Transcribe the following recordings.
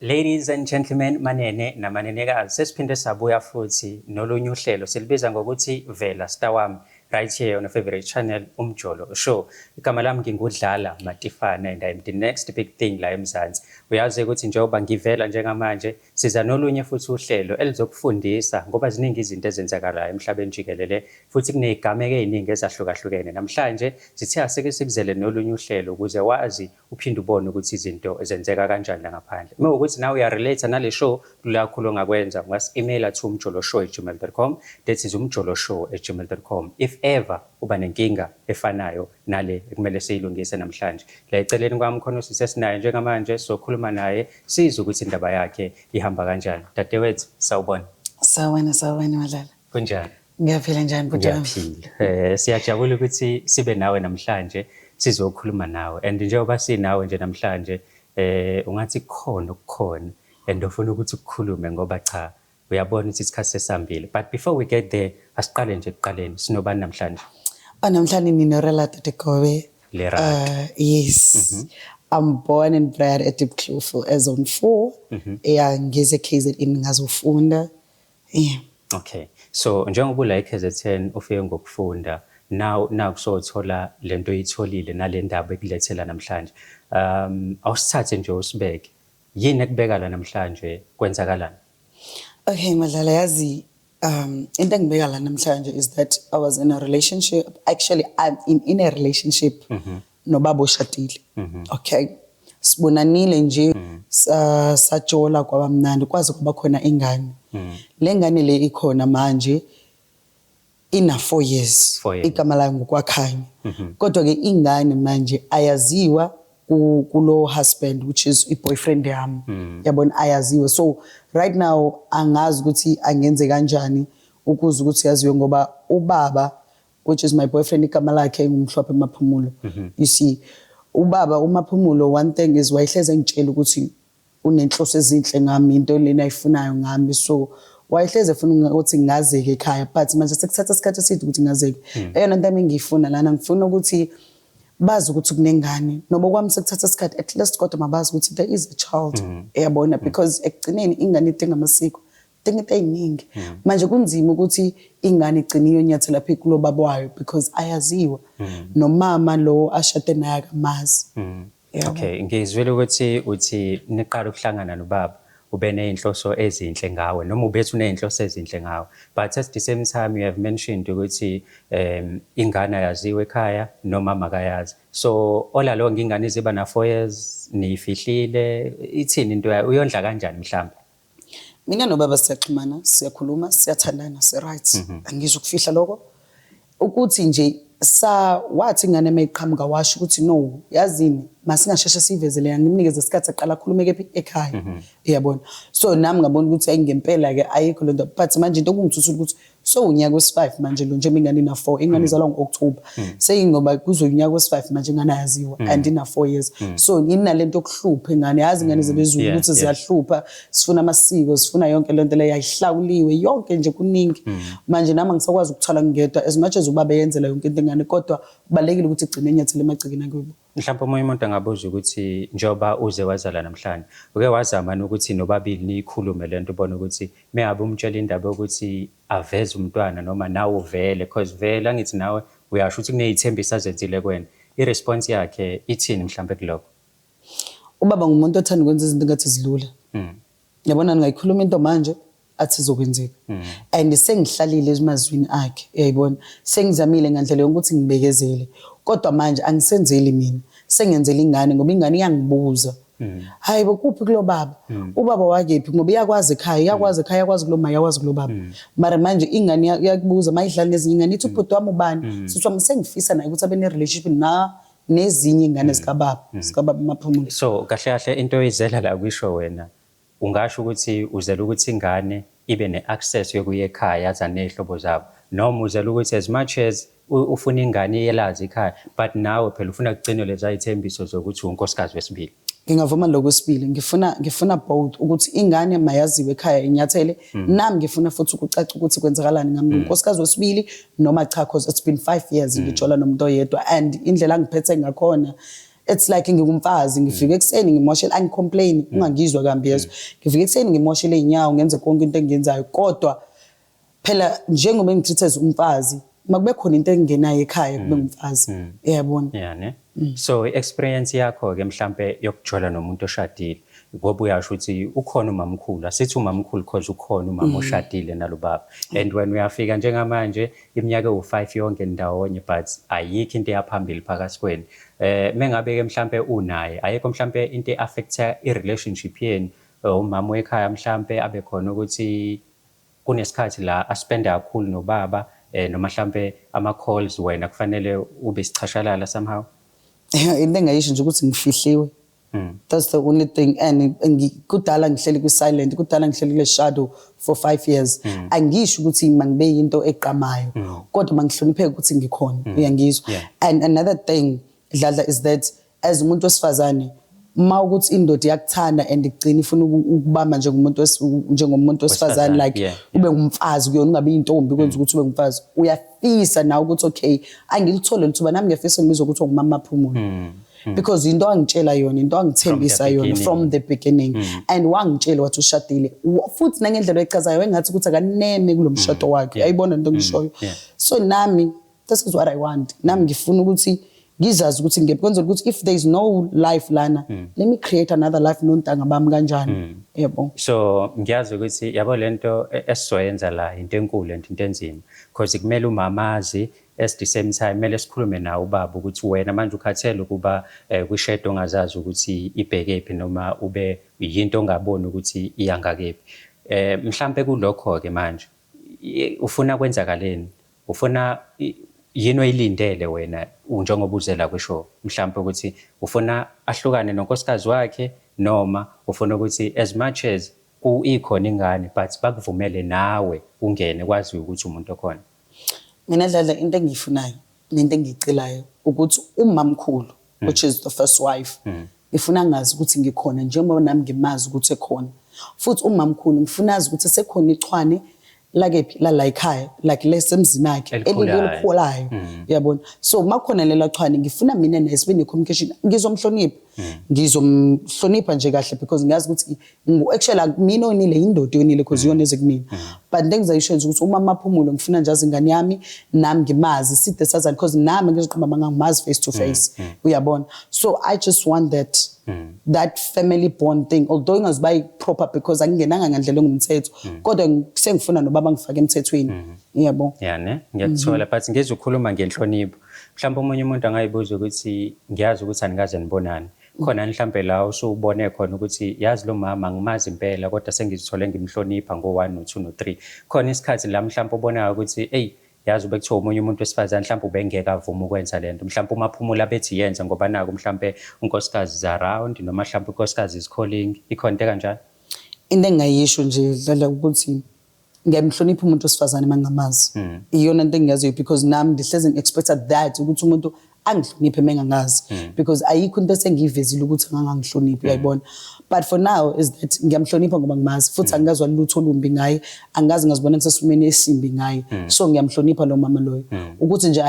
Ladies and gentlemen, manene namanenekazi, sesiphinde sabuya futhi nolunye uhlelo silibiza ngokuthi Vela Star Wami, right here on your favorite channel, Umjolo Show. Igama lami nginguDlala Matifana and I'm the next big thing la eMzansi. Uyazi ukuthi njengoba ngivela njengamanje siza nolunye futhi uhlelo elizokufundisa ngoba ziningi izinto ezenzakalayo emhlabeni jikelele futhi kunezigameko eziningi ezahlukahlukene. Namhlanje sithe asike sikuzele nolunye uhlelo ukuze wazi uphinde ubone ukuthi izinto zenzeka kanjani la ngaphandle. Uma ukuthi nawe uyarelate nale show, kulula kakhulu ongakwenza, ungasi-emaila to umjoloshow@gmail.com, that is umjoloshow@gmail.com, if ever uba nenkinga efanayo nale ekumele siyilungise namhlanje. La eceleni kwami khona usisi esinaye njengamanje, sokhuluma naye sizwe ukuthi indaba yakhe ihamba kanjani. Dadewethu, sawubona. Sawubona, sawubona, Madlala. Kunjani? Ngiyaphila, njani bhuti wami? Ngiyaphila. Siyajabula ukuthi sibe nawe namhlanje sizokhuluma nawe, and njengoba sinawe nje namhlanje ungathi kukhona okukhona and ufuna ukuthi ukukhulume ngoba cha, uyabona ukuthi isikhathi sesihambile. But before we get there, asiqale nje ekuqaleni. Sinobani namhlanje? Oh, namhlanje ninoRelato Dikobe. Lerato. Yes. I'm born and bred at Diepkloof Zone 4. Yeah, ngize KZN ngazofunda. Yeah. Okay. So njengoba ula eKZN ufike ngokufunda, now nakusothola lento oyitholile nale ndaba ekulethela namhlanje. Awusithathe nje usibeke. Yini ekubeka la namhlanje, kwenzakalani? Okay, Madlala, yazi into engibeka la namhlanje is that I was in a relationship. Actually, I'm in a relationship nobaba oshadile. Okay. Sibonanile nje, sajola kwaba mnandi, kwaze kuba khona ingane. Le ngane le ikhona manje ina 4 years. 4 years. Igama layo ngukwakhanya. Kodwa ke ingane manje ayaziwa kulo husband, which is i-boyfriend yami, yabona, ayaziwe. So right now angazi ukuthi angenze kanjani ukuze ukuthi yaziwe, ngoba ubaba, which is my boyfriend, igama lakhe nguMhlophe Maphumulo. You see, ubaba uMaphumulo, one thing is wayehleze engitshela ukuthi unenhloso ezinhle ngami, into lena ayifunayo ngami. So wayehleze efuna ukuthi ngazeke ekhaya, but manje sekuthatha isikhathi eside ukuthi ngazeke. Eyona nto yami engiyifuna lana, ngifuna ukuthi bazi ukuthi kunengane, noba kwami sekuthatha isikhathi at least, kodwa mabazi ukuthi there is a child, uyabona, because ekugcineni ingane idinga amasiko, idinga into ey'ningi. Manje kunzima ukuthi ingane igcine iyonyathela phi kulo baba wayo, because ayaziwa, nomama lo ashade naye akamazi. Yabo. Okay, ngizwile ukuthi uthi niqala ukuhlangana nobaba ube nezinhloso ezinhle ngawe, noma ubethi uney'nhloso ezinhle ngawe, but at the same time you have mentioned ukuthi ingane ayaziwe ekhaya nomama akayazi. So all along ingane iziba na 4 years niyifihlile, ithini into yayo, uyondla kanjani mhlawumbe? Mina nobaba siyaxhumana, siyakhuluma, siyathandana, si-right, angizukufihla lokho. Ukuthi nje sa wathi ingane mayiqhamuka washo ukuthi, "No, yazini, masingasheshe siyivezele, ngimnikeze isikhathi aqala akhulume kephi ekhaya," uyabona. So nami ngabona ukuthi ayi, ngempela ke ayikho lento. But manje into okungithuthula ukuthi so unyaka wesi-5 manje lo, njengoba ingane ina-4, ingane izalwa ngo-October, seyingoba kuzoyunyaka wesi-5 manje ingane ayaziwa and ina-4 years. So inalento yokuhlupha ingane, yazi ingane zebezulu ukuthi ziyahlupha, sifuna amasiko, sifuna yonke lento leyo, ayihlawuliwe yonke nje, kuningi. Manje nami angisakwazi ukuthwala ngedwa, as much as ubaba eyenzela yonke into ingane, kodwa kubalulekile ukuthi igcine enyathele emagcekeni akubo. Mhlawumbe omunye umuntu angabuza ukuthi njengoba uze wazala namhlanje, uke wazama ukuthi nobabili niyikhulume lento, ubone ukuthi mengabe umtshela indaba yokuthi aveze umntwana noma nawe uvele, cause vele angithi nawe uyasho ukuthi kuney'thembiso azenzile kuwena. I-response yakhe ithini mhlawumbe kulokho? Ubaba ngumuntu othanda ukwenza izinto ngathi zilula. Yabona, ningayikhuluma into manje athi izokwenzeka. And sengihlalile emazwini akhe, uyayibona. Sengizamile ngandlela yonke ukuthi ngibekezele. Kodwa manje angisenzeli mina, sengenzela ingane, ngoba ingane iyangibuza. "Hayi bo, kuphi kulo baba? Ubaba wakephi?" Ngoba iyakwazi ekhaya, iyakwazi ekhaya, iyakwazi kulo ma, iyakwazi kulo baba. Mara manje ingane iyakubuza mayidlala nezinye ingane, ithi, "Ubhuti wami ubani?" Sithi wami sengifisa naye ukuthi abe ne-relationship na nezinye ingane zikababa Maphumulo. So kahle kahle into oyizela la kwisho wena, ungasho ukuthi uzela ukuthi ingane ibe ne-access yokuya ekhaya, yazane ney'hlobo zabo, noma uzela ukuthi as much as ufuna ingane iyelazi ikhaya, but nawe phela ufuna kugcinwe leza y'thembiso zokuthi unkosikazi wesibili? Ngingavuma lokwesibili. Ngifuna both, ukuthi ingane mayaziwe ekhaya, inyathele. Nami ngifuna futhi ukucaca ukuthi kwenzakalani ngami, unkosikazi wesibili noma cha, cause it's been 5 years ngijola nomuntu oyedwa and indlela angiphethe ngakhona. It's like ngingumfazi, ngifike ekuseni ngimoshele, angicomplain, ungangizwa kambi, yezwa, ngifike ekuseni ngimoshele iy'nyawo, ngenze konke into engiyenzayo, kodwa phela njengoba engitreat as umfazi, makube khona into engingenayo ekhaya, kube ngumfazi, uyabona? Yeah, ne. So i-experience yakho ke mhlambe yokujola nomuntu oshadile, ngoba uyasho ukuthi ukhona umamkhulu, asithi umamkhulu cause ukhona umama oshadile nalo baba, and when uyafika njengamanje iminyaka ewu-5 yonke ndawonye, but ayikho into eyaphambili phakathi kwenu. Mengabe ke mhlambe unaye, ayikho mhlambe into e-affecta i-relationship yenu, umama wekhaya mhlambe abe khona ukuthi kunesikhathi la aspenda kakhulu nobaba, noma mhlambe ama calls, wena kufanele ube isichashalala somehow? Into engayisho nje ukuthi ngifihliwe. That's the only thing, and kudala ngihleli kwi-silent, kudala ngihleli kule shadow for 5 years. Angisho ukuthi mangibe yinto eqamayo, kodwa mangihlonipheke ukuthi ngikhona, uyangizwa? Yeah. And another thing, Dladla, is that as umuntu wesifazane, uma ukuthi indoda iyakuthanda and igcina ifuna ukubamba njengomuntu wesifazane, Wesifazane, like ube ngumfazi kuyona, ungabi intombi, kwenza ukuthi ube ngumfazi, uyafisa nawe ukuthi okay, angilithole lithuba nami, ngiyafisa ngibizwe ukuthi ungumama Maphumulo, because into angitshela yona, into angithembisa From the yona beginning. From the beginning, and wangitshela wathi ushadile. Futhi nangendlela oyichazayo engathi ukuthi akaneme kulo mshado wakhe. Uyayibona into engishoyo? Yeah. So nami this is what I want. Nami ngifuna ukuthi ngizazi ukuthi ngephi, kwenzela ukuthi if there is no life lana, let me create another life nontanga bami kanjani, yebo. So ngiyazi ukuthi yabo lento esizoyenza la into enkulu and into enzima, because kumele umama azi, at the same time kumele sikhulume nawe ubaba ukuthi wena manje ukhathele ukuba kwishadow ongazazi ukuthi ibhekephi noma ube yinto ongaboni ukuthi iyangakephi. Mhlambe kulokho ke manje ufuna kwenzakaleni, ufuna yini oyilindele wena njengoba uze la kwishow? Mhlambe ukuthi ufuna ahlukane nonkosikazi wakhe, noma ufuna ukuthi as much as ikhona ingane but bakuvumele nawe ungene, kwaziwe ukuthi umuntu okhona? Mina Dladla, into engiyifunayo nento engiyicelayo ukuthi umamkhulu, which is the first wife, ngifuna ngazi ukuthi ngikhona njengoba nami ngimazi ukuthi ekhona. Futhi umamkhulu ngifuna azi ukuthi sekhona ichwane lakephi, la ekhaya, like lesemzini akhe. Elikhulayo. Elikhulayo, uyabona? So makhona lela chwane, ngifuna mina naye sibe ne-communication. Ngizomhlonipha, ngizomhlonipha nje kahle, because ngiyazi ukuthi actually mina onile, indoda yonile, because iyona eze kumina. But into engizayisho nje ukuthi uma Maphumulo ngifuna nje azi ingane yami, nami ngimazi, side sazani, because nami ngizoqamba mangangimazi face to face, uyabona? So I just want that family bond thing, although ingaziba proper because angingenanga ngandlela engumthetho, kodwa sengifuna nobaba ngifake emthethweni, uyabo? Ya ne, ngiyakuthola, but ngizokhuluma ngenhlonipho. Mhlawumbe omunye umuntu angayibuza ukuthi ngiyazi ukuthi anikaze nibonane khona, mhlambe la usubone khona ukuthi yazi lo mama ngimazi impela, kodwa sengizithole ngimhlonipha ngo-1 no-2 no-3. Khona isikhathi la mhlawumbe ubonayo ukuthi eyi, yazi ube kuthiwa omunye umuntu wesifazane mhlawumbe ubengeke avume ukwenza lento, mhlawumbe uMaphumulo abethi yenza ngoba naku mhlawumbe unkosikazi is around, noma mhlawumbe unkosikazi is calling, ikhona into ekanjalo? Into engingayisho nje Dladla ukuthi ngiyamhlonipha umuntu wesifazane uma ngingamazi. Iyona into engiyaziyo, because nami ndihlezi ngi-expecta that ukuthi umuntu angihloniphe uma engangazi, because ayikho into esengiyivezile ukuthi angangihloniphi, uyayibona? But for now is that ngiyamhlonipha ngoba ngimazi, futhi angikazwa lutho olumbi ngaye, angikaze ngazibona ngisesimeni esimbi ngaye. So ngiyamhlonipha lo mama loyo, ukuthi nje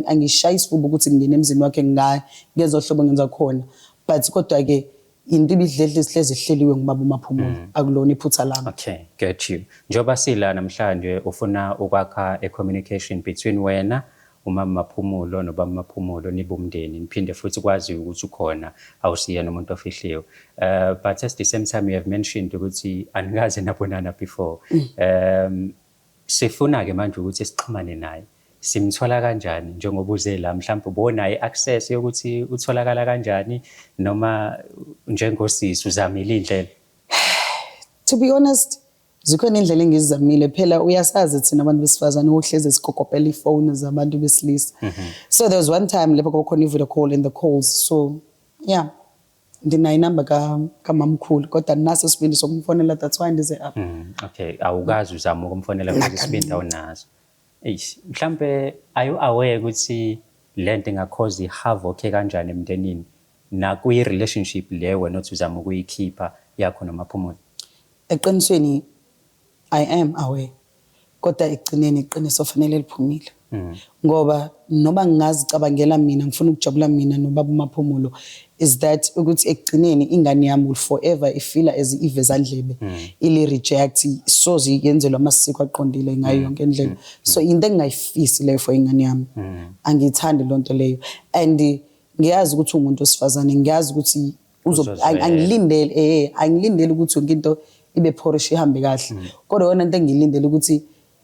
angishayi isifuba ukuthi ngingene emzini wakhe ngenza uhlobo ngenza khona, but kodwa-ke into ibidledle sihlezi ihleliwe ngubaba uMaphumulo, akulona iphutha lami. Okay, get you. Njengoba sila namhlanje, ufuna ukwakha a communication between wena, umama Maphumulo nobaba Maphumulo, nibe umndeni, niphinde futhi kwaziwe ukuthi ukhona, awusiyena umuntu ofihliwe. But at the same time you have mentioned ukuthi anikaze nabonana before. Sifuna ke manje ukuthi sixhumane naye. Simthola kanjani njengoba uze la? Mhlawumbe ubonayo i-access yokuthi utholakala kanjani, noma njengosisi uzamile indlela? To be honest, zikhona indlela engizizamile. Phela uyasazi thina abantu besifazane ohlezi sikokopela ifoni zabantu besilisa. So there was one time lapho kwakukhona i-video call in the calls, so yeah, ndinayo inamba kamamkhulu, kodwa naso isibindi sokumfonela. That's why ndize apha. Okay, awukazi uzama ukumfonela because isibindi awunaso. Eish, mhlambe are you aware ukuthi lento ingacause i-havoc kanjani emndenini nakwi-relationship le wena othi uzama ukuyikhipha yakho noMaphumulo? Eqinisweni I am aware, kodwa ekugcineni iqiniso fanele liphumile. Ngoba noma ngingazicabangela mina ngifuna ukujabula mina nobaba uMaphumulo, is that ukuthi ekugcineni ingane yami will forever ifila as ivezandlebe, ili reject, soze yenzelwa amasiko aqondile ngayo yonke indlela. So into engingayifisi leyo for ingane yami, angiyithandi lonto leyo. And ngiyazi ukuthi umuntu wesifazane, ngiyazi ukuthi angilindele angilindele ukuthi yonke into ibe polish ihambe kahle, kodwa yona into engiyilindele ukuthi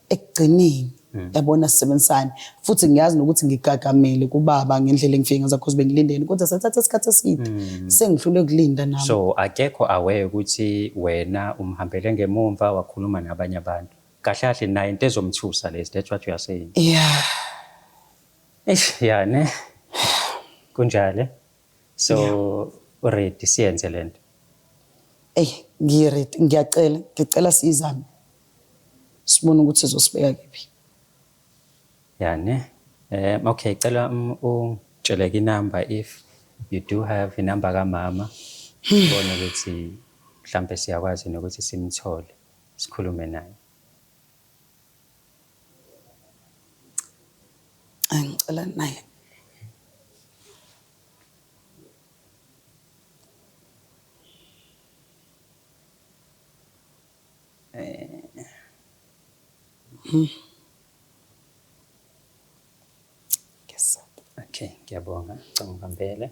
ekugcineni yabona sisebenzisane. Futhi ngiyazi nokuthi ngigagamele kubaba ngendlela engifike ngazo, cause bengilindele, kodwa sathatha isikhathi eside, sengihlule ukulinda nami. So akekho aware ukuthi wena umhambele ngemumva wakhuluma nabanye abantu. Kahle kahle naye into ezomthusa lezi, that's what you are saying. Yeah. Eish, ya ne. Kunjalo. So ready siyenze lento. Ey, ngiready, ngiyacela, ngicela siyizame. Sibone ukuthi sizosibeka kephi. Ya ne. Okay, cela ungitsheleke inamba if you do have inamba kamama. Sibone ukuthi mhlambe siyakwazi nokuthi simthole, sikhulume naye. Angicela naye. Yes. Okay, ngiyabonga. Ngicela ungibambele.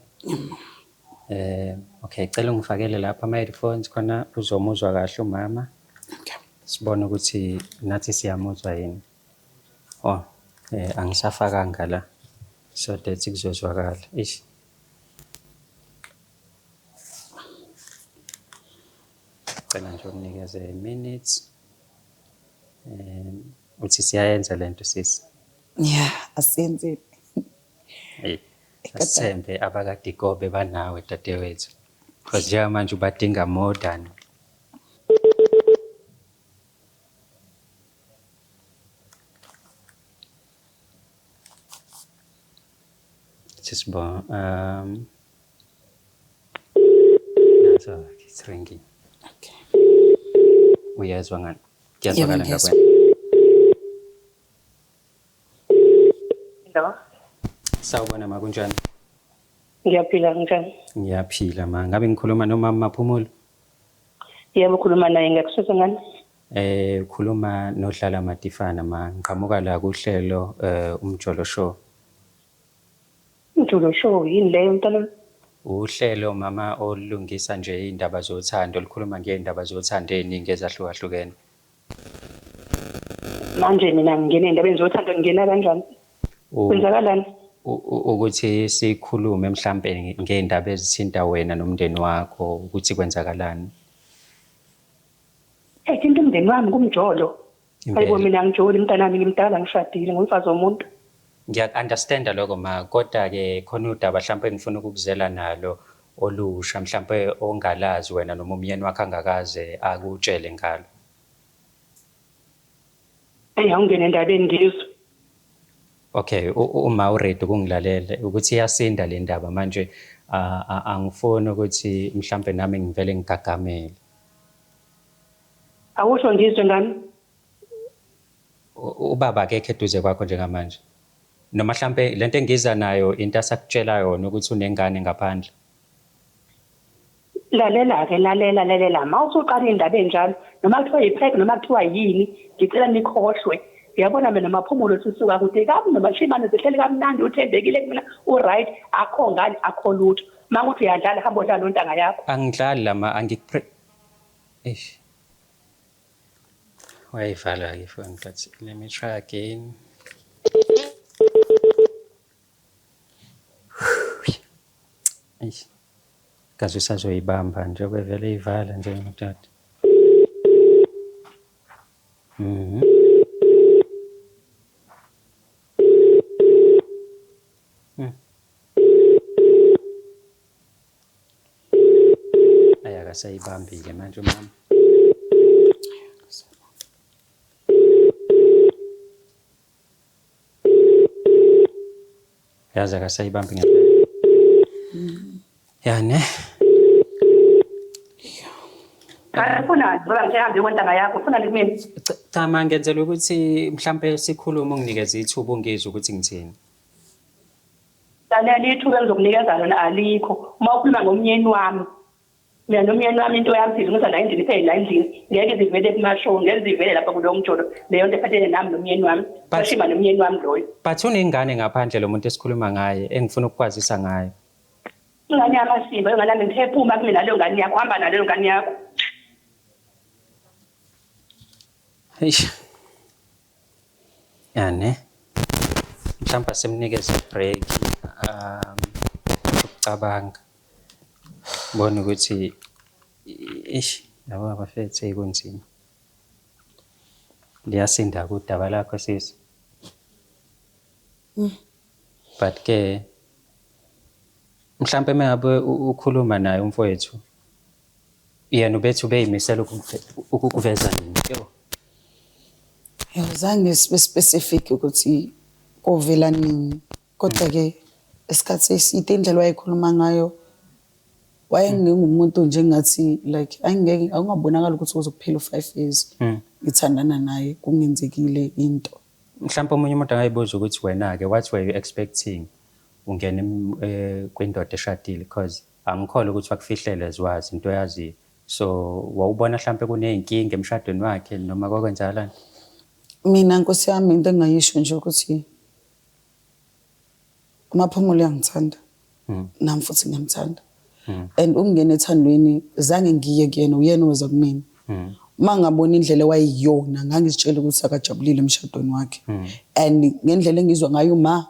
Okay, cela ungifakele lapha ama headphones khona uzomuzwa kahle umama. Okay. Sibone ukuthi nathi siyamuzwa yini. Oh, angisafakanga la. So that kuzozwakala. Eish. Cela nje ukunikeze minutes. Uthi siyayenza lento sisi. Yeah, asiyenzeni. Hey, asithembe abakadikobe banawe dadewethu. Because njengamanje ubadinga more than Sisibonga. Nanso it's ringing. Okay. Uyezwa ngani? Yebo, Kuyazwakala ngiyezwa. ngakwena. Hello. Sawubona ma, kunjani? Ngiyaphila, njani? Ngiyaphila ma. Ngabe ngikhuluma nomama Maphumulo? Yebo, khuluma naye, ngiyakusiza ngani? Ukhuluma noDlala Matifana ma. Ngiqhamuka la kuhlelo Umjolo Show. Umjolo Show yini leyo mntana? Uhlelo mama olungisa nje indaba zothando, likhuluma ngeindaba zothando eziningi ezahlukahlukene. Manje mina ngingena endabeni zothando, ngingena kanjani? Kwenzakalani? Ukuthi sikhulume mhlambe ngeindaba ezithinta wena nomndeni wakho, ukuthi kwenzakalani. Thinta umndeni wami kumjolo. Impela. Hayibo, mina angijoli mntanami, ngimdala, ngishadile, ngumfazi womuntu. Ngiyaku-understanda lokho ma, kodwa-ke khona udaba mhlampe engifuna ukukuzela nalo olusha mhlampe ongalazi wena noma umyeni wakho angakaze akutshele ngalo. Eyi, awungene endabeni ngizwe. Okay, uma uready ukungilalela ukuthi iyasinda le ndaba manje, angifuni ukuthi mhlampe nami ngivele ngigagamele. Awusho ngizwe ngani? Ubaba akekho eduze kwakho njengamanje. Noma mhlampe lento engiza nayo into asakutshela yona ukuthi unengane ngaphandle. Lalela-ke, lalela, lalela. Ma usuqala indaba enjalo, noma kuthiwa yi-prank, noma kuthiwa yini, ngicela nikhohlwe. Uyabona mina Maphumulo sisuka kude kabi nomashimane, sihleli kamnandi, uthembekile kumina, u-right, akho ngane, akho lutho. Ma kuthi uyadlala, hamba odlala nontanga yakho. Angidlali lama, angikupre... Eish. Wayivala-ke ifoni, but let me try again. Eish. Kaze usazoyibamba nje kwevele ivala nje ngudade. Ay, akasayibambi-ke manje umama. Yazi akasayibambi ngempela. Ya ne. Cha, ufunani ngoba ngithe hambe kontanga yakho, ufunani kumina? Cha ma, ngenzela ukuthi mhlampe sikhulume, unginikeze ithuba ungizwe ukuthi ngithini. Lalela, ithuba engizokunikeza lona alikho. Uma ukhuluma ngomnyeni wami, mina nomyeni wami into yami silungisa la endlini, iphele la endlini. Ngeke zivele kuma-show, ngeke zivele lapha kulowo mjolo. Leyo nto ephathelene nami nomyeni wami. Bashima nomyeni wami loyo. But unengane ngaphandle lo muntu esikhuluma ngaye engifuna ukukwazisa ngayo. Ingane yamasimba, ingane yami ngithe phuma kumina leyo ngane yakho, hamba naleyo ngane yakho. Eish. Ya ne. Mhlawumbe asimnikeze break ukucabanga. Bona ukuthi ish, yabo abafethu kunzima. Liyasinda kudaba lakho sisi. But ke mhlampe mengabe ukhuluma naye umfowethu, yena ubethi ubeyimisela ukukuveza nini? Yo. Yo, zange sibe specific ukuthi kovela nini. Kodwa ke isikhathi eside indlela wayekhuluma ngayo, wayengengumuntu nje engathi like angeke akungabonakala ukuthi kuzokuphela u-5 years ngithandana naye kungenzekile into. Mhlawumbe omunye umuntu angayibuza ukuthi wena-ke what were you expecting ungena kwindoda eshadile, because angikholwa ukuthi wakufihlele as into oyaziyo. So wawubona mhlampe kuney'nkinga emshadweni wakhe noma kwakwenzakalani? Mina nkosi yami, into engingayisho nje ukuthi uMaphumulo uyangithanda, nami futhi ngiyamthanda, and ukungena ethandweni zange ngiye kuyena, uyena oweza kumina. Uma ngabona indlela ewayiyona, ngangizitshela ukuthi akajabulile emshadweni wakhe, and ngendlela engizwa ngayo ma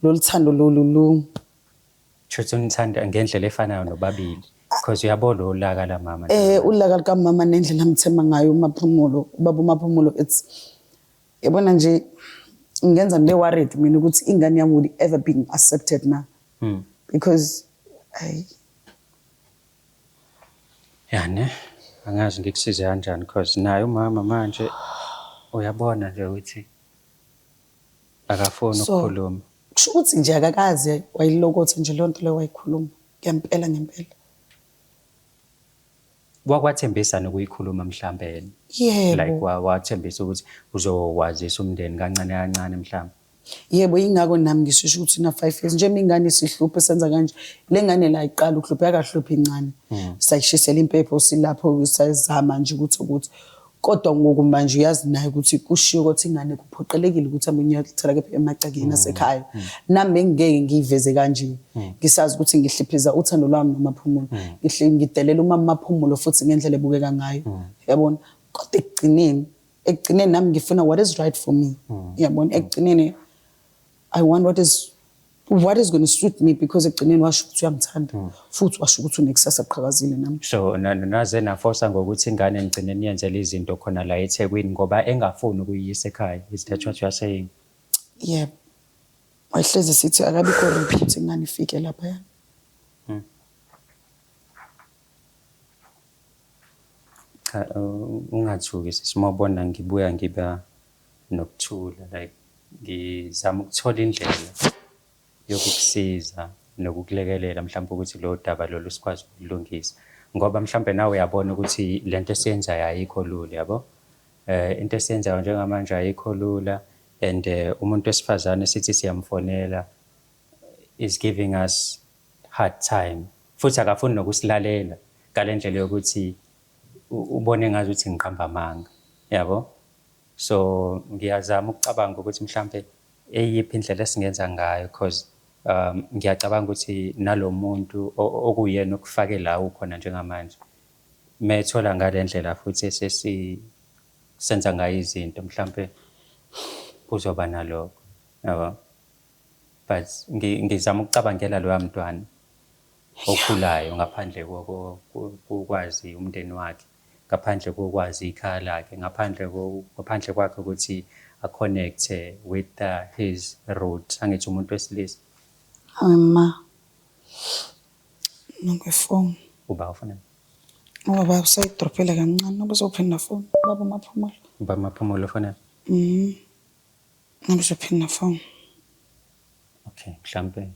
lolu thando lolu lu Shuthi unithanda ngendlela efanayo nobabili, because uyabo lo laka la mama. Ulaka likamama nendlela amthemba ngayo uMaphumulo, ubaba uMaphumulo, it's yabona nje ngenza ngibe worried mina ukuthi ingane yami would ever be accepted na, because ay. Ya ne, angazi ngikusize kanjani, because naye umama manje uyabona nje ukuthi akafuni So, ukukhuluma. Kusho ukuthi nje akakaze wayilokotha nje leyo nto leyo wayikhuluma ngempela ngempela. Wakwathembisa nokuyikhuluma mhlambe yena? Yebo. Like wathembisa ukuthi uzokwazisa umndeni kancane kancane mhlambe. Yebo, ingakho nami ngisho ukuthi na 5 years nje ingane sihluphe senza kanje. Le ngane la iqala ukuhlupha, yakahlupha incane. Sayishisela impepho silapho, sayizama nje ukuthi kodwa ngoku manje uyazi naye ukuthi kushiwo ukuthi ingane kuphoqelekile ukuthi amunye uyathola kepha emacekeni asekhaya. Nami bengingeke ngiyiveze kanje. Ngisazi ukuthi ngihliphiza uthando lwami noMaphumulo. Ngihle ngidelela umama Maphumulo futhi ngendlela ebukeka ngayo. Yabona? Kodwa ekugcineni nami ngifuna what is right for me. Yabona? Ekugcineni I want what is going to suit me, because ekugcineni washo ukuthi uyangithanda futhi washo ukuthi unekusasa qhakazile nami. So naze nafosa ngokuthi ingane nigcine niyenzele izinto khona la eThekwini ngoba engafuni ukuyiyisa ekhaya. Is that what you are saying? Yebo. Wayehlezi sithi akabikho ready ukuthi ingane ifike lapha. Cha, ungathuki sisi uma ubona ngibuya ngiba nokuthula, like ngizama ukuthola indlela yokukusiza nokukulekelela mhlawumbe ukuthi lo daba lolu sikwazi ukulungisa, ngoba mhlawumbe nawe uyabona ukuthi lento esiyenzayo ayikho lula, yabo. Into esiyenzayo njengamanje ayikho lula, and umuntu wesifazane sithi siyamfonela is giving us hard time, futhi akafuni nokusilalela ngale ndlela yokuthi ubone ngazi ukuthi ngiqamba amanga, yabo. So ngiyazama ukucabanga ukuthi mhlambe eyiphi indlela esingenza ngayo, because ngiyacabanga ukuthi nalo muntu okuyena okufake la ukhona njengamanje methola ngale ndlela futhi esesi senza ngayo izinto, mhlambe kuzoba nalokho, yabo. But ngizama ukucabangela loya mntwana okhulayo ngaphandle kokwazi umndeni wakhe, ngaphandle kokwazi ikhaya lakhe, ngaphandle kwakhe ukuthi a-connect-e with his roots, angithi umuntu wesilisa. Hayi ma. Nangefoni. Uba ufuna? Ubaba usayidrophele kancane, noba uzophinda foni. Ubaba Maphumulo. Ubaba Maphumulo ufuna? Mhm. Noba uzophinda foni. Okay, mhlambe.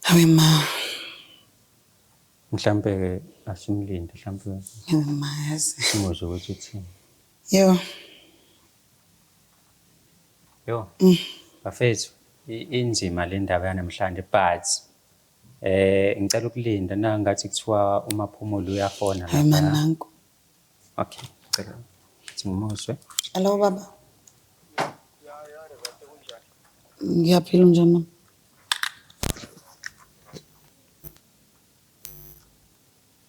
Hayi ma. Mhlambe. Asimlinde mhlawumbe Mayazi. simuzwe ukuthi uthini. Yo. Yo. Bafethu, inzima le ndaba yanamhlanje, but ngicela ukulinda na ngathi kuthiwa uMaphumulo uyafona Hayi man, laphaya. nanku. Okay, ngicela ukuthi ngimuzwe. Hello baba. Ngiyaphila, unjani mama?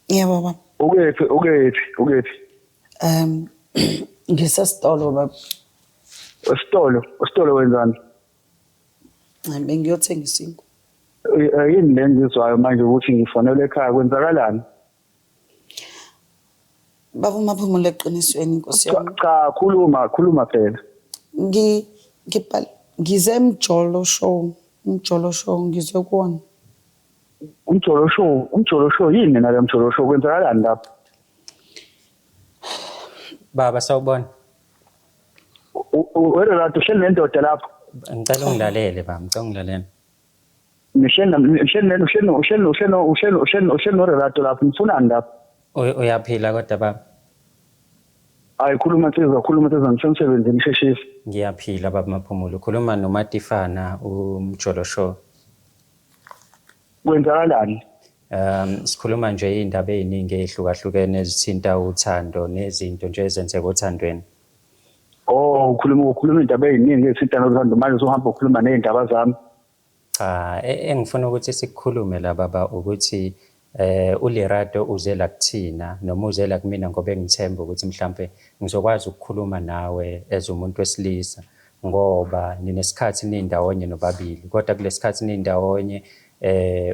Yebo baba. Ukephi, ukephi, ukephi? Ngisesitolo baba. Esitolo, esitolo wenzani? Hayi, bengiyothenga isinkwa. Yini le ngizwayo manje ukuthi ngifonele ekhaya, kwenzakalani? Baba uMaphumulo, eqinisweni inkosi Cha yami. cha, khuluma, khuluma phela. Ngi ngibhal ngize emjolo show, umjolo show ngizwe kuwona. Umjolo show, umjolo show yini nale mjolo show, kwenzakalani lapho? Baba, sawubona. Werelato uhleli nendoda lapho. Ngicela ungilalele baba, ngicela ungilalele. Nihleli nihleli uhleli uhleli uhleli uhleli uhleli uhleli noRelato lapho, nifunani lapho? Uyaphila kodwa baba? Hayi, khuluma nsizwa, khuluma nsizwa, ngisemsebenzini, sheshisa. Ngiyaphila baba Maphumulo. Ukhuluma noMatifana, umjolo show. Kwenzakalani? Sikhuluma nje iy'ndaba ey'ningi ey'hlukahlukene ezithinta uthando nezinto nje ezenzeka othandweni. Oh, ukhuluma indaba ey'ningi ezithinta nothando, manje usuhamba ukhuluma ney'ndaba zami. Cha, engifuna ukuthi sikukhulume la baba ukuthi uLerato uze la kuthina noma uze la kumina ngoba engithemba ukuthi mhlambe ngizokwazi ukukhuluma nawe as umuntu wesilisa, ngoba ninesikhathi nindawonye nobabili, kodwa kulesikhathi nindawonye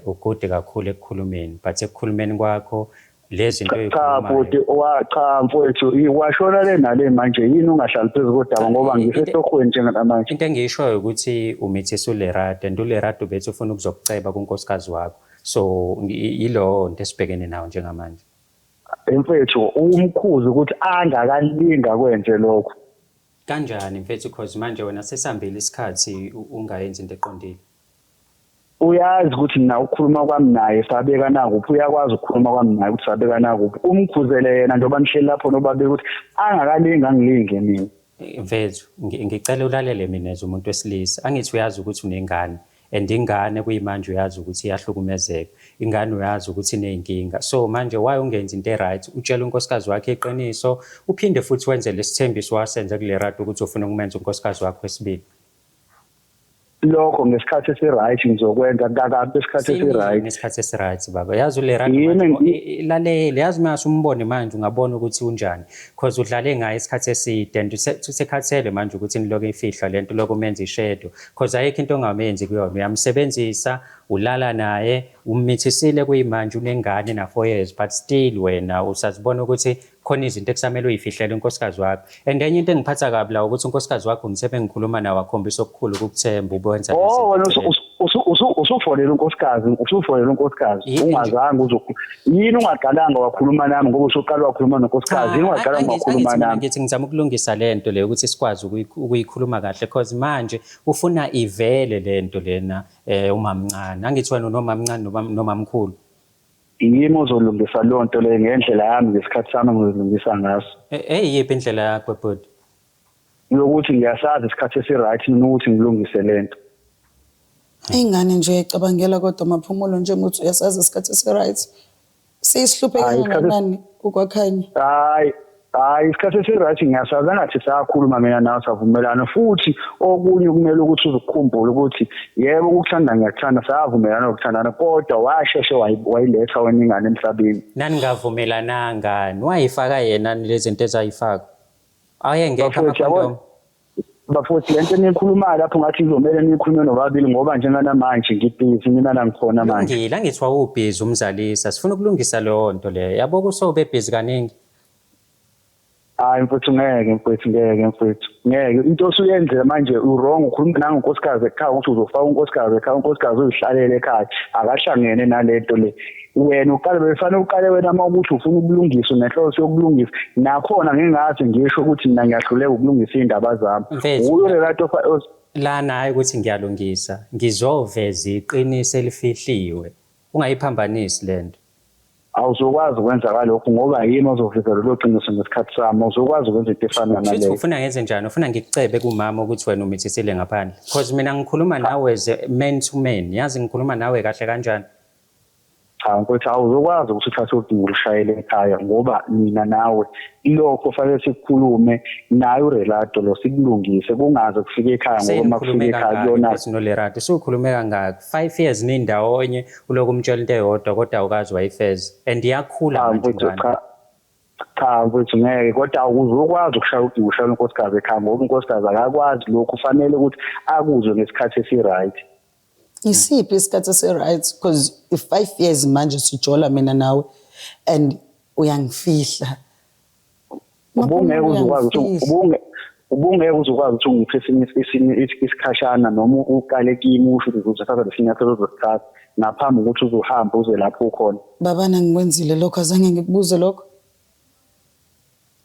ugude kakhulu ekukhulumeni, but ekukhulumeni kwakho lezi zinto Cha oyikhulumayo bhuti, wa cha mfowethu, washona le nale manje, yini ungahlali phezu kodaba ngoba ngisetohweni njengamanje. Into engiyishoyo ukuthi umithisa uLerato, and uLerato bethi ufuna ukuzokuceba kunkosikazi wakho, so yilowo nto esibhekene nawo njengamanje. Mfethu, umkhuzi ukuthi angakalinga kwenze lokho. Kanjani mfethu, cause manje wena sesihambile isikhathi ungayenzi into eqondile. Uyazi ukuthi mina ukukhuluma kwami naye sabeka nakuphi, uyakwazi ukukhuluma kwami naye ukuthi sabeka nakuphi. Umkhuzele yena njengoba nihleli lapho nobabili ukuthi angakalingi angilinge mina. Mfethu, ngicela ulalele mina as umuntu wesilisa. Angithi uyazi ukuthi unengane, and ingane kuyimanje uyazi ukuthi iyahlukumezeka, ingane uyazi ukuthi iney'nkinga, so manje why ungenzi into e-right, utshele unkosikazi wakhe iqiniso, uphinde futhi wenze lesithembiso wasenza kuLerato ukuthi ufuna ukumenza unkosikazi wakho wesibili. Lokho ngesikhathi esi-right ngizokwenza, kakabi isikhathi esi-right. Ngesikhathi esi-right baba, yazi uLerato Yini manje, lalele, yazi mase umbone manje ungabona ukuthi unjani, cause udlale ngaye isikhathi eside and usekhathele manje ukuthi niloke ifihla lento lokho umenza ishedo, cause ayikho into ongamenzi kuyona, uyamsebenzisa, ulala naye, ummithisile kuyimanje unengane na 4 years, but still wena usazibona ukuthi khona izinto ekusamele uyifihlele unkosikazi wakho. And enye into engiphatha kabi la ukuthi unkosikazi wakho ngithe ngikhuluma nawe akhombisa okukhulu ukukuthemba, ubenza Oh, izinto wena eceleni. usufonela unkosikazi, usufonela unkosikazi, Yini nje? ungazange yini ungaqalanga wakhuluma nami ngoba usuqala wakhuluma nonkosikazi, yini ungaqalanga wakhuluma Angithi mina nami? ngithi ngizama ukulungisa lento le ukuthi sikwazi ukuyikhuluma kahle, cause manje ufuna ivele lento lena, umamncane. Angithi wena unomamncane nomamkhulu. Yimi ozolungisa leyo nto leyo ngendlela yami, ngesikhathi sami ngizolungisa ngaso. Eyiphi indlela yakho bhuti? Yokuthi ngiyasazi isikhathi esi-right mina ukuthi ngilungise lento. Ingane nje uyayicabangela kodwa Maphumulo, njengokuthi uyasazi isikhathi esi-right. Siyisihluphe Hhayi, isikhathi kangakanani ukwakhanya? Hhayi, hhayi, isikhathi esi-right ngiyasazi, angathi sakhuluma mina nawe savumelana. Futhi okunye kumele ukuthi uzukukhumbule ukuthi yebo ukukuthanda ngiyakuthanda, savumelana ukuthandana, kodwa washeshe wayiletha wena ingane emhlabeni. Naningavumelananga, wayifaka yena lezi zinto ezayifaka. Ayengekho Bafowethu, yabona, amakhondomu. Bafowethu, lento eniyikhulumayo lapho ngathi kuzomele niyikhulume nobabili, ngoba njenganamanje ngibhizi mina la ngikhona manje. Lungile, angithi wawubhizi umzalisa, sifuna ukulungisa leyo nto leyo. Yabo kusobe bhizi kaningi. Hayi mfowethu, ngeke mfowethu, ngeke mfowethu, ngeke. Into osuyenzile manje u-wrong, ukhuluma nangonkosikazi ekhaya ukuthi uzofaka unkosikazi ekhaya, unkosikazi uzihlalele ekhaya, akahlangene nalento le. Wena uqale, befanele uqale wena uma ukuthi ufuna ukulungisa, unenhloso yokulungisa. Nakhona ngingazi ngisho ukuthi mina ngiyahluleka ukulungisa iy'ndaba zami. Mfethu, Uyo Lerato lana hayi ukuthi ngiyalungisa, ngizoveza iqiniso elifihliwe. Ungayiphambanisi lento. Awuzokwazi ukwenza kalokho ngoba yimi ozoveza lelo qiniso ngesikhathi sami. Awuzokwazi ukwenza into efana Shuthi naleyo. ufuna ngenze njani? Ufuna ngikucebe kumama ukuthi wena umithisile ngaphandle? Because mina ngikhuluma nawe as a man to man. Yazi ngikhuluma nawe kahle kanjani? Cha mfowethu, awuzokwazi ukuthi uthathe ucingo ulushayele ekhaya ngoba mina nawe lokho fanele sikukhulume naye uRelato lo sikulungise kungaze kufike ekhaya ngoba uma kufike Senikhulume ekhaya kangaki kuyona mfethu noLerato? Sukhulume kangaki? 5 years nindawonye ulokhu umtshela into eyodwa kodwa awukazi wayifeza. And iyakhula Cha manje mfowethu, ingane. cha mfowethu, ngeke, kodwa awuzokwazi ukushaya ucingo ushayela unkosikazi ekhaya ngoba unkosikazi akakwazi lokhu, fanele ukuthi akuzwe ngesikhathi esi-right. Isiphi isikhathi esi-right? Because i-5 years manje sijola mina nawe and uyangifihla. Ubungeke uze ukwazi ukuthi Uyangifihla. ubungeke uze ukwazi ukuthi ungiphe esinye isikhashana noma uqale kimi usho ukuthi uzothatha lesinyathelo ozosithatha ngaphambi kokuthi uzohamba uze lapho ukhona. Babana, ngikwenzile lokho, azange ngikubuze lokho.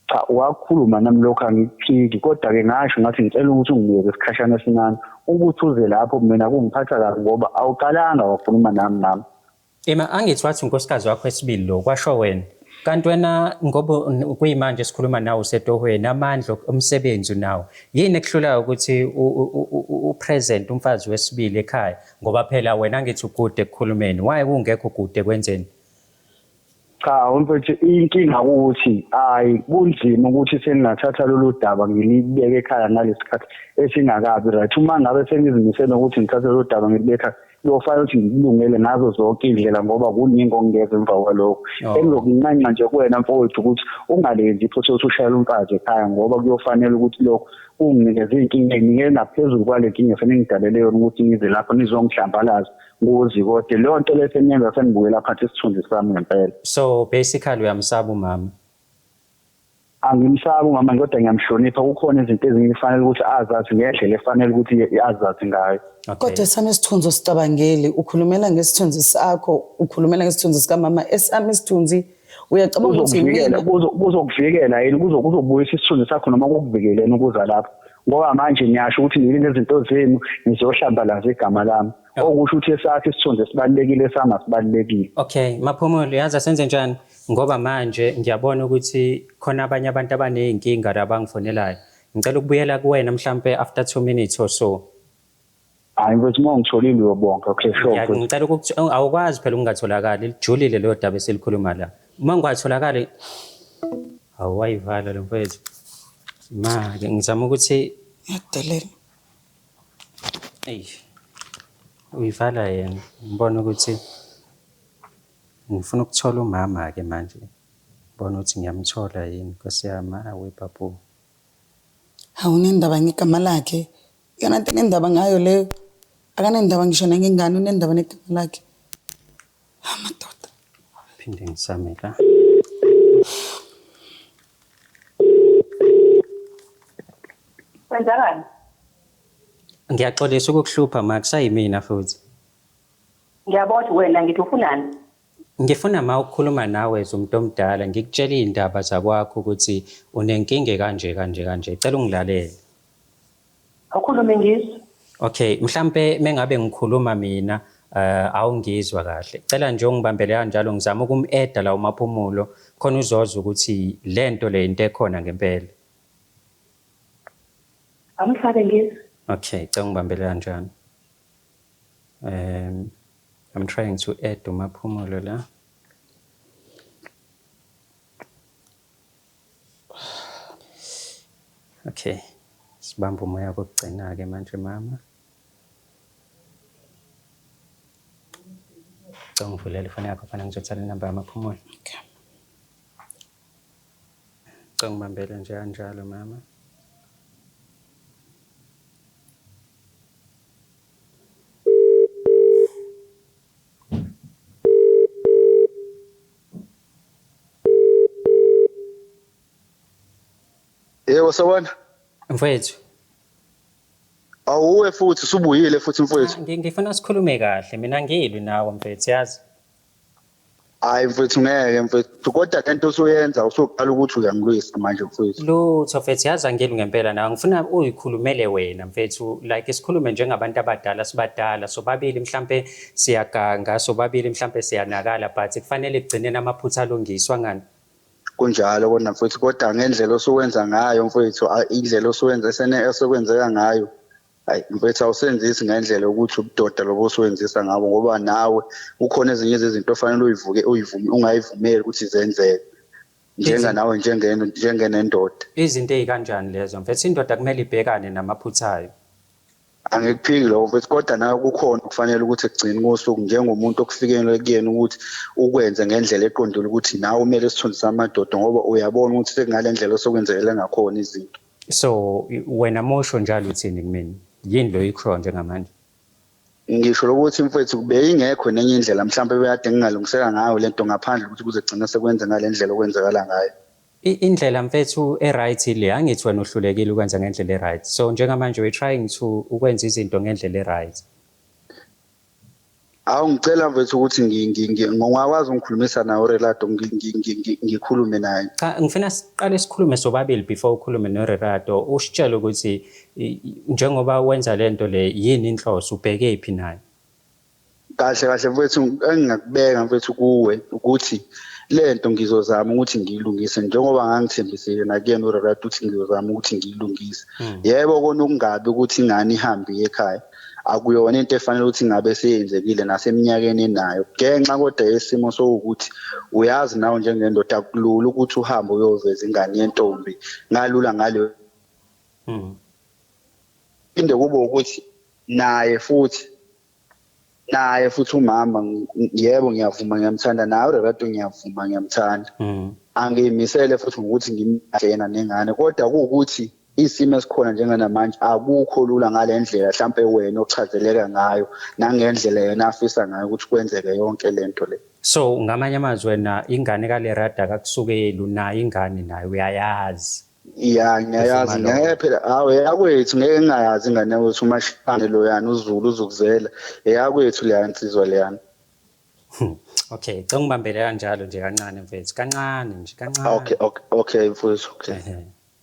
Cha, wakhuluma nami lokho, angikuphiki, kodwa-ke ngasho ngathi ngicela ukuthi unginikeze isikhashana esincane ukuthi uze lapho. Mina kungiphatha kabi ngoba awuqalanga wakhuluma nami nami. Ema angithi wathi unkosikazi wakho wesibili lo, kwasho wena. Kanti wena ngoba kuyimanje sikhuluma nawe usetohweni, amandla omsebenzi unawo. Yini ekuhlulayo ukuthi upresent umfazi wesibili ekhaya? Ngoba phela wena angithi ugude ekukhulumeni. Why kungekho gude kwenzeni? Cha mfethu, inkinga ukuthi hayi, kunzima ukuthi sengingathatha lolu daba ngilibeke ekhaya ngalesi sikhathi esingakabi right. Uma ngabe sengizimisele ukuthi ngithathe lolu daba ngilibeke ekhaya, kuyofanele ukuthi ngikulungele ngazo zonke iy'ndlela ngoba kuningi okungeza emva kwalokho. Engizokunxenxa nje kuwena mfowethu ukuthi ungalenzi iphutha ukuthi ushayele umfazi ekhaya ngoba kuyofanele ukuthi lokho kunginikeze iy'nkinga ey'ningi engaphezulu kwale nkinga efanele ngidalele yona ukuthi ngize lapho nizongihlambalaza ngozikode. Leyo nto leyo seniyenza senibukela phansi isithunzi sami ngempela. So basically uyamsaba umama. Angimsabi umama, kodwa ngiyamhlonipha. Kukhona izinto ezinye kufanele ukuthi azazi ngendlela efanele ukuthi azazi ngayo. Kodwa sami isithunzi osicabangeli, ukhulumela ngesithunzi sakho, ukhulumela ngesithunzi sikamama, esami isithunzi uyacabanga ukuthi Kuzokuvikela mina kuzokuvikela yini, kuzobuyisa isithunzi sakho noma kukuvikeleni ukuza lapho? Ngoba manje ngiyasho ukuthi nini nezinto zenu nizohlambalaza igama lami, okusho ukuthi esakho isithunzi esibalulekile, sami asibalulekile. Okay, Maphumulo, yazi asenze njani? Ngoba manje ngiyabona ukuthi khona abanye abantu abaney'nkinga la abangifonelayo. Ngicela ukubuyela kuwena mhlampe after 2 minutes or so. Hayi mfethu, uma ungitholile uyobonga. Okay, sure mfethu. Ngicela ukuthi awukwazi phela ukungatholakali, lijulile leyo daba esilikhuluma la. Uma ngingatholakali, awuwayivala lo mfethu. Ma ke ngizama ukuthi Ngiyakudelela. Eyi. Uyivala yena. Ngibona ukuthi ngifuna ukuthola umama ke manje. Ngibona ukuthi ngiyamthola yini, Nkosi yami, awe babu. Hawu, unendaba ngegama lakhe. Yona nto enendaba ngayo leyo. Akanendaba ngisho nangengane, unendaba negama lakhe. Amadoda. Phinde ngisame la. Kwenzakani? Ngiyaxolisa ukukuhlupha ma, kusayimina futhi. Ngiyabona wena, ngithi ufunani? Ngifuna ma ukukhuluma nawe as umuntu omdala, ngikutshela iy'ndaba zakwakho ukuthi unenkinga kanje kanje kanje. Cela ungilalele. Awukhulume ngizwe. Okay, mhlampe mengabe ngikhuluma mina awungizwa kahle. Cela nje ungibambele kanjalo, ngizama ukum-adda la uMaphumulo khona uzozwa ukuthi lento le into ekhona ngempela. Amfake ngizwe. Okay, cela ungibambele kanjalo. I'm trying to add uMaphumulo la. Okay. Sibamba umoya kokugcina ke manje mama. Cela ungivulele ifoni yakho fana ngizothatha inamba yaMaphumulo. Okay. Cela ungibambele nje kanjalo mama. Yebo, sawubona. Mfowethu. Awuwe futhi usubuyile futhi mfowethu. Ngifuna sikhulume kahle, mina ngilwi nawe mfethu, yazi. Hayi mfethu, ngeke mfethu, kodwa lento osuyenza usuqala ukuthi uyangilwisa manje mfethu. Lutho mfethu, yazi angilwi ngempela nawe, ngifuna uyikhulumele wena mfethu, like sikhulume njengabantu abadala, sibadala sobabili, mhlampe siyaganga sobabili, mhlampe siyanakala, but kufanele kugcineni amaphutha alungiswa ngani. Kunjalo kodwa mfethu, kodwa ngendlela osuwenza ngayo mfethu, indlela osuwenza esekwenzeka ngayo, hayi mfethu, awusenzisi ngendlela yokuthi ubudoda lobo osuwenzisa ngabo, ngoba nawe kukhona ezinye izinto ofanele uyivuke uyivume, ungayivumeli ukuthi zenzeke njenganawe njengenendoda. Izinto ey'kanjani lezo mfethu? Indoda kumele ibhekane namaphutha ayo. Angikuphiki lokho mfethu, kodwa nawe kukhona okufanele ukuthi ekugcini kosuku njengomuntu okufikele kuyena ukuthi ukwenze ngendlela eqondile, ukuthi nawe umele isithunzi samadoda, ngoba uyabona ukuthi sekungale ndlela osekwenzekele ngakhona izinto. So wena mosho njalo uthini kumina? Yini lo oyikhoyo njengamanje? Ngisho lokuthi mfethu beyingekho nenye indlela mhlawumbe bekade ngingalungiseka ngayo lento ngaphandle ukuthi kuze kugcine sekwenze ngale ndlela okwenzakala ngayo. Indlela mfethu e-right le, angithi wena uhlulekile ukwenza ngendlela e-right. So njengamanje we're trying to ukwenza izinto ngendlela e-right. Awu, ngicela mfethu ukuthi ngingakwazi ungikhulumisa nawe uRelato, ngikhulume naye. Cha, ngifuna siqale sikhulume sobabili before ukhulume noRerato, usitshele ukuthi njengoba wenza lento le, yini inhloso, ubheke phi nayo? Kahle kahle mfethu, engingakubeka mfethu kuwe ukuthi lento ngizozama ukuthi ngiyilungise njengoba ngangithembisile nakuyena uRerato ukuthi ngizozama ukuthi ngiyilungise. Yebo, kona ukungabi ukuthi ingane ihambe iye ekhaya akuyona into efanele ukuthi ngabe seyenzekile naseminyakeni enayo, ngenxa kodwa yesimo sokuthi uyazi nawe njengendoda akulula ukuthi uhambe uyoveza ingane yentombi ngalula ngaleyo. Phinde kube ukuthi naye futhi umama, yebo ngiyavuma ngiyamthanda, nawe uRerato ngiyavuma ngiyamthanda. Angiyimisele futhi ngokuthi ngimlahle yena nengane, kodwa kuwukuthi isimo esikhona njenganamanje akukho lula ngale ndlela mhlampe wena ochazeleka ngayo nangendlela yena afisa ngayo ukuthi kwenzeke yonke lento le. So ngamanye amazwi wena ingane kaLerato akakusukeli, unayo ingane nayo, uyayazi. Ya, ngiyayazi. Ufuna ngeke phela, hawu, eyakwethu, ngeke ngingayazi ingane yakwethu, uMashane loyana uZulu uzukuzela, eyakwethu leya nsizwa leyana. Okay, cela ungibambele kanjalo nje kancane mfethu, kancane nje, kancane. Okay, mfowethu, okay.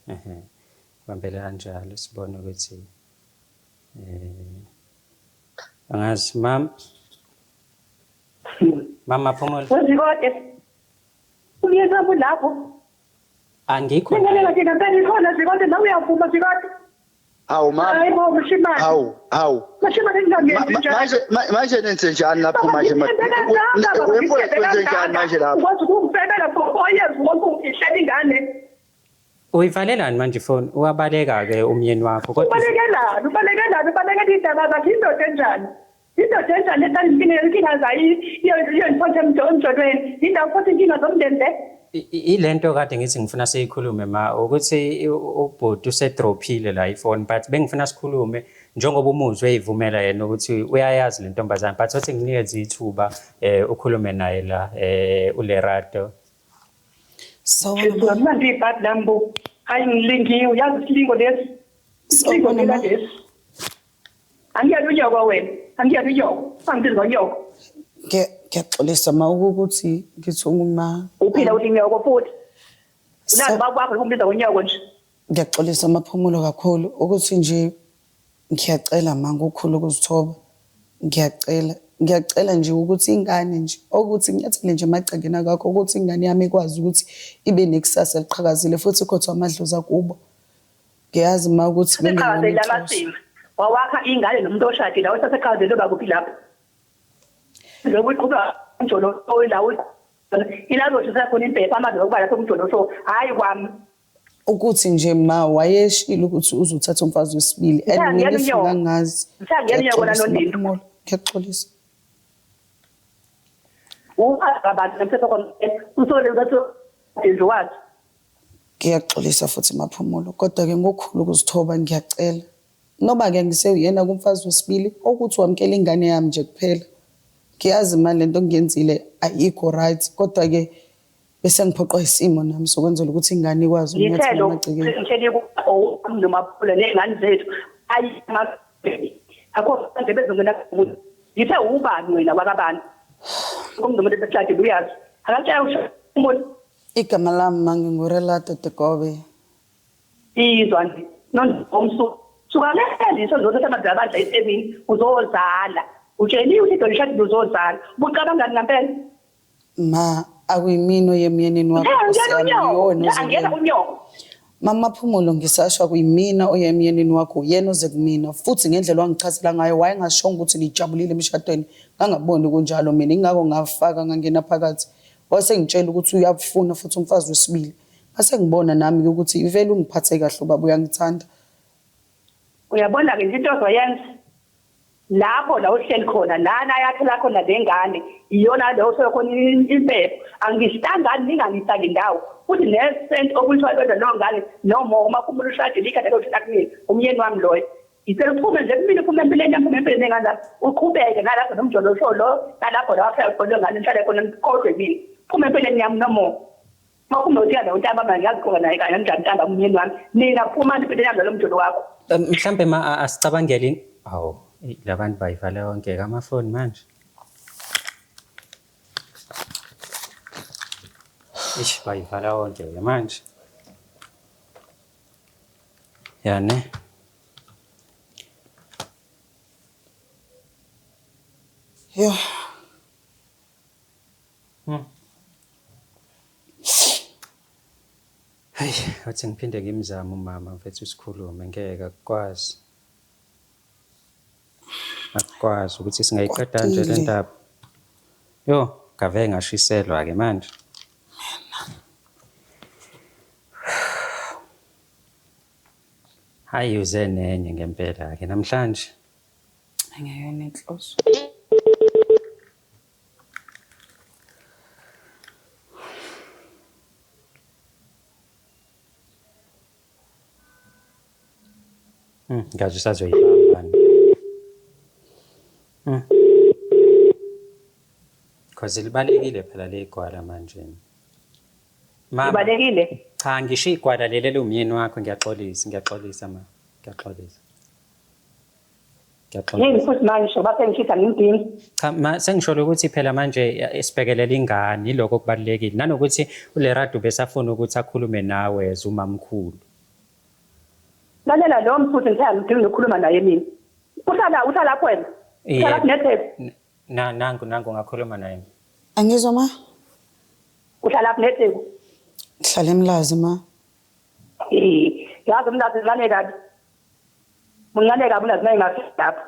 Ehe. Bambele kanjalo sibone ukuthi angazi mam Mama Phumulo. Wezikode. Umyeni wami lapho. Angikho Ngeke naye. nje ngempela ikhona Zikode, nawe uyavuma Zikode. Hawu mama. Hayi bo mshimane. Hawu, hawu. Mshimane ngingangenzi njalo. Manje nenze njani lapho manje? Wemfowethu, wenze njani manje lapho? Ukwazi ukungifebela for 4 years wonke ungihlela ingane. Uyivalelani manje ifoni? Uyabaleka ke umyeni wakho kodwa Ubalekelani? Ubalekelani? Ubalekela indaba zakhe, indoda enjani? Indoda enjani ehlala inkinga inkinga zayo iyongiphonsa emjolweni. Indawo futhi inkinga zomndeni le. Ilento kade ngithi ngifuna siyikhulume ma, ukuthi ubhuti usedrophile la ifoni, but bengifuna sikhulume njengoba umuzwe eyivumela yena ukuthi uyayazi le ntombazane, but othi nginikeze ithuba ukhulume naye la uLerato. Sawubona Jesu, ma. mnandi ibhadi lami bo. Hayi ngilingiwe, yazi isilingo lesi. Isilingo Sawubona phela ma. lesi. Angiyani unyoko wena. Angiyani unyoko. Angibizi ngonyoko. Ngiyaxolisa ma ukuthi ngithi uma Uphila uthi nyoko futhi. Unazi bakwakho ukumbiza ngonyoko nje. Ngiyaxolisa Maphumulo kakhulu, ukuthi nje ngiyacela ma ngokukhulu ukuzithoba. Ngiyacela, ngiyacela nje ukuthi ingane nje ukuthi nginyathele nje emagcekeni akakho, ukuthi ingane yami ikwazi ukuthi ibe nekusasa eliqhakazile futhi ikhothwe amadlozi akubo. Ngiyazi ma ukuthi bengingeyona Seqhakazele inhloso. amasima. Wawakha ingane nomuntu oshadile, awusaseqhakazele bakuphi lapho. Lokhu iqhuba umjolo la ilazothi sekhona impepha amazi okuba lapho umjolo, so hayi kwami. Ukuthi nje ma wayeshilo ukuthi uzothatha umfazi wesibili and Ngiyangena mina if unyoko. ngangazi. Ngiyangena unyoko Ngiyaxolisa, naNondindo. Maphumulo. Ngiyaxolisa. Uwazi kabanzi nomthetho komthetho. Usole uzathi nje wazi. Ngiyaxolisa futhi Maphumulo, kodwa-ke ngokukhulu ukuzithoba ngiyacela. Noma-ke ngiseyena kumfazi wesibili, ukuthi wamukela ingane yami nje kuphela. Ngiyazi manje lento engiyenzile ayikho right, kodwa-ke bese ngiphoqwa isimo nami sokwenzela ukuthi ingane ikwazi ukunyathela Ngithelo emagcekeni. ngihleli noMaphula ney'ngane zethu. Ayi akho manje bezongena kumuntu. Ngithe ubani wena wakabani? Kumntu umuntu eseshadile uyazi. Akatshela usho umuntu. Igama lami ma nginguRelato Tegobe. Izwa nje nondomsu. Suka leliso zothatha amadabadla eThekwini uzozala. Utsheliwe ukuthi idolo ishadile uzozala. Ubucabangani ngempela? Ma akuyimina oyemyenini wakho Eh, Nkosi ngena yami, unyoko. yiwona oze Angena kumina. unyoko. Mama Phumulo ngisasho akuyimina oyemyenini wakho uyena oze kumina futhi ngendlela wangichazela ngayo wayengashongo ukuthi nijabulile emshadweni ngangaboni kunjalo mina ingakho ngafaka ngangena phakathi wasengitshela ukuthi uyabufuna futhi umfazi wesibili ngase ngibona nami ukuthi vele ungiphathe kahle ubaba uyangithanda. Uyabona-ke nje into ozoyenza lapho la uhleli khona lana yathela khona le ngane iyona le othola khona impepho angihlangani ningangisaki ndawo futhi nesenti okuthiwa lodwa leyo ngane noma uma kumele ushadile ikhanda lothela kumina umyeni wami loyo ngicela uphume nje kumina uphume empilweni yami uphume empilweni yengane zami uqhubeke nalapho nomjolo usho lo nalapho la waphela khona ngane nihlale khona nikodwe mina phume empilweni yami no more Makhumbe uthi nawe ntambama ngiyaziqoka naye kanye kanjani ntambama umyeni wami. Nina phumani empilweni yami nalo mjolo wakho. Mhlambe ma asicabangeli awu labantu bayivala yonke amafoni manje. Ish bayivala yonke ke manje. Ya ne. Yo. Hayi, wathi ngiphinde ngimzame umama mfethu sikhulume ngeke akukwazi. Akukwazi ukuthi singayiqeda nje le Kwatile. ndaba. Yo, ngave ngashiselwa ke manje. Hayi uze nenye ngempela ke namhlanje. Angeyona inhloso. Ngazi usazoyibamba. Cause libalekile phela legwala manje. Mama, Ibalekile. cha ngisho igwala leli eliwumyeni wakho ngiyaxolisa, ngiyaxolisa ma. Ngiyaxolisa. Yini Ngiyaxolisa. futhi manje ngoba sengishisa ngimdingi. Cha ma sengisholo ukuthi phela manje sibhekelela ingane iloko okubalulekile nanokuthi uLerato besafuna ukuthi akhulume nawe as umamkhulu. Lalela lo mfuthi ngithe angidingi nokukhuluma naye mina. Uhlala uhlala lapho wena. Uhlala Yebo. neTheku. Na nangu nangu ngakhuluma naye. Angizwa ma? Uhlala lapho neTheku. Ngihlala eMlazi ma. Eh, yazi umlazi mncane kabi. Mncane kabi umlazi mayengafiki lapho.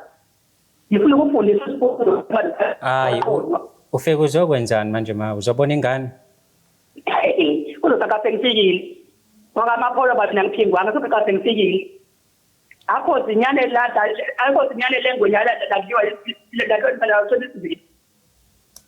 Ngifuna ukufundisa isifundo. Hayi ufike uzokwenzani manje ma uzobona ingane? Kuzosaka sengifikile. Ngoba amapholo bathi nangiphingwanga sokade sengifikile. Akho zinyane lada akho zinyane lengwenya lada ladliwa ladliwa ladliwa.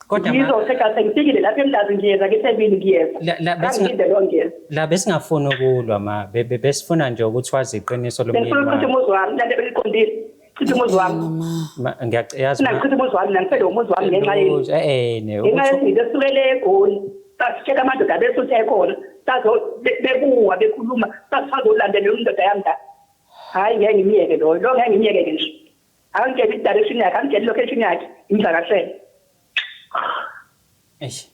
Kodwa ma Ngizothetha sengifikile lapha eMlazi ngiyeza ngeThekwini ngiyeza. La- Ngangilinde lo ngiyeza. la besingafuni ukulwa ma besifuna nje ukuthi wazi iqiniso lomyeni Bengifuna ukuchitha wakho. umuzi wami lento beliqondile. Chitha umuzi wami. Ma. Ma ngiyayazi Funa ma. ngichitha umuzi wami nangifele umuzi wami ngenxa yenu. Eh ne Ngenxa ukuthi yezinto esukele eGoli. Sasitshela amadoda besuthe khona. Sazo bekuwa bekhuluma sasazolandela indoda yami la. Hayi ngeke ngimiyeke lo. Lo ngeke ngimiyeke nje. Angitshela i-direction yakhe, angitshela i-location yakhe, ngimvakashele. Eish.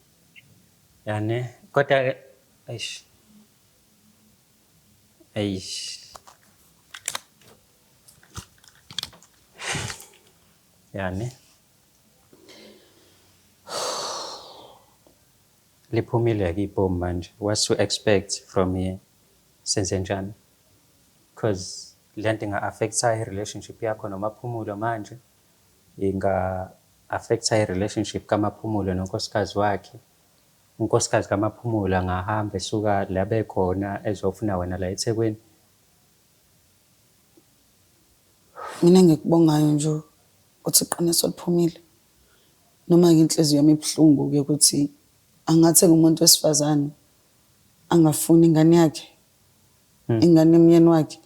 Yani kodwa eish. Eish. Yani liphumile ke ibhomu manje. What to expect from here? Senze njani? Because lento inga-affecta i-relationship yakho noMaphumulo manje. Inga-affecta i-relationship kaMaphumulo nonkosikazi wakhe. Unkosikazi kaMaphumulo angahamba esuka la bekhona ezofuna wena la eThekwini. Mina ngikubongayo nje ukuthi iqiniso liphumile. Noma ke inhliziyo yami ibuhlungu ke ukuthi angathi ngumuntu wesifazane angafuni ingane yakhe. Ingane emyeni wakhe.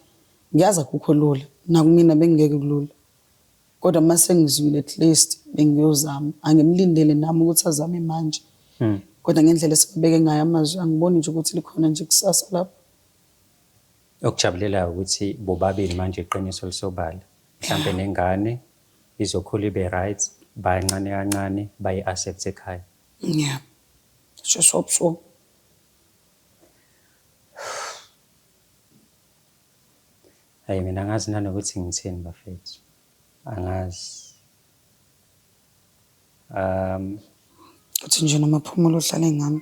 Ngiyazi akukho lula. Nakumina bengeke kulula. Kodwa mase ngizwile at least bengiyozama. Angimlindele nami ukuthi azame manje. Kodwa ngendlela esibeke ngayo amazwi angiboni nje ukuthi likhona nje kusasa lapho. Okujabulelayo ukuthi bobabili manje iqiniso lisobala. Mhlambe nengane izokhula ibe right, bayancane kancane bayi-accept ekhaya. Yeah. Just hope so. Hayi mina angazi nanokuthi ngithini bafethu. Angazi. Uthi nje noMaphumulo uhlale ngami.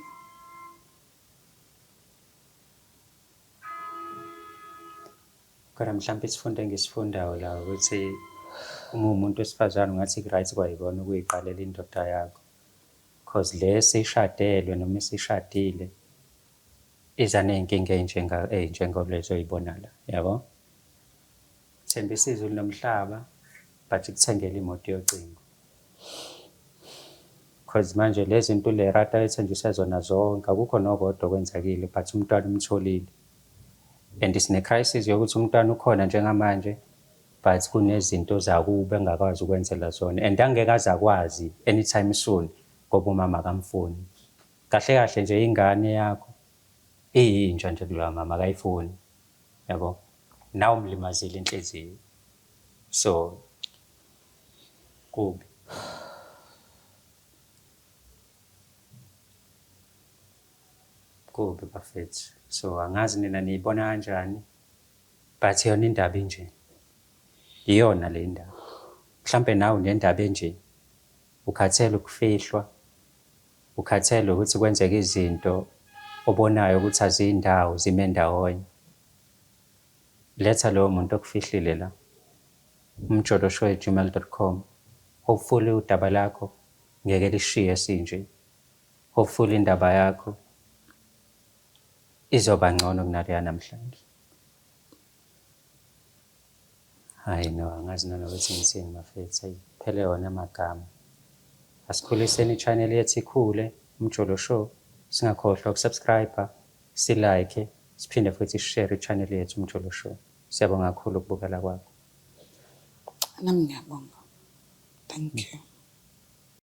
Kodwa mhlawumbe isifundo engisifundayo la ukuthi uma uwumuntu wesifazane ungathi ku-right kwayikona ukuyiqalela indoda yakho. Cause le esishadelwe noma esishadile iza ney'nkinga ey'njengolezo oy'bona la, yabo? Thembisa izulu nomhlaba but kuthengele imoto yocingo. Cause manje lezi zinto uLerato ayethenjiswe zona zonke akukho nokodwa okwenzakile but umntwana umtholile. And sine-crisis yokuthi umntwana ukhona njengamanje but kunezinto zakubo engakwazi ukwenzela zona and angeke aze akwazi anytime soon ngoba umama akamfuni. Kahle kahle nje ingane yakho iyinja nje kuloya mama akayifuni, yabo? Nawe umlimazile inhliziyo. So kubi. Kubi bafethu. So angazi nina niyibona kanjani but yona indaba inje. Iyona le ndaba. Mhlampe nawe unendaba enje. Ukhathele ukufihlwa. Ukhathele ukuthi kwenzeke izinto obonayo ukuthi aziyindawo zime ndawonye. Letha lowo muntu okufihlile la. umjoloshow@gmail.com. Hopefully udaba lakho ngeke lishiye sinje. Hopefully indaba yakho izoba ngcono kunaleya namhlanje. Hayi no, angazi nanokuthi ngithini bafethu. Ayi, phele wona amagama. Asikhuliseni i-channel yethu ikhule, Umjolo Show. Singakhohlwa ukusubscribe, si-like, siphinde futhi sishare i-channel yethu Umjolo Show. Siyabonga kakhulu ukubukela kwakho. Nami ngiyabonga. Thank you.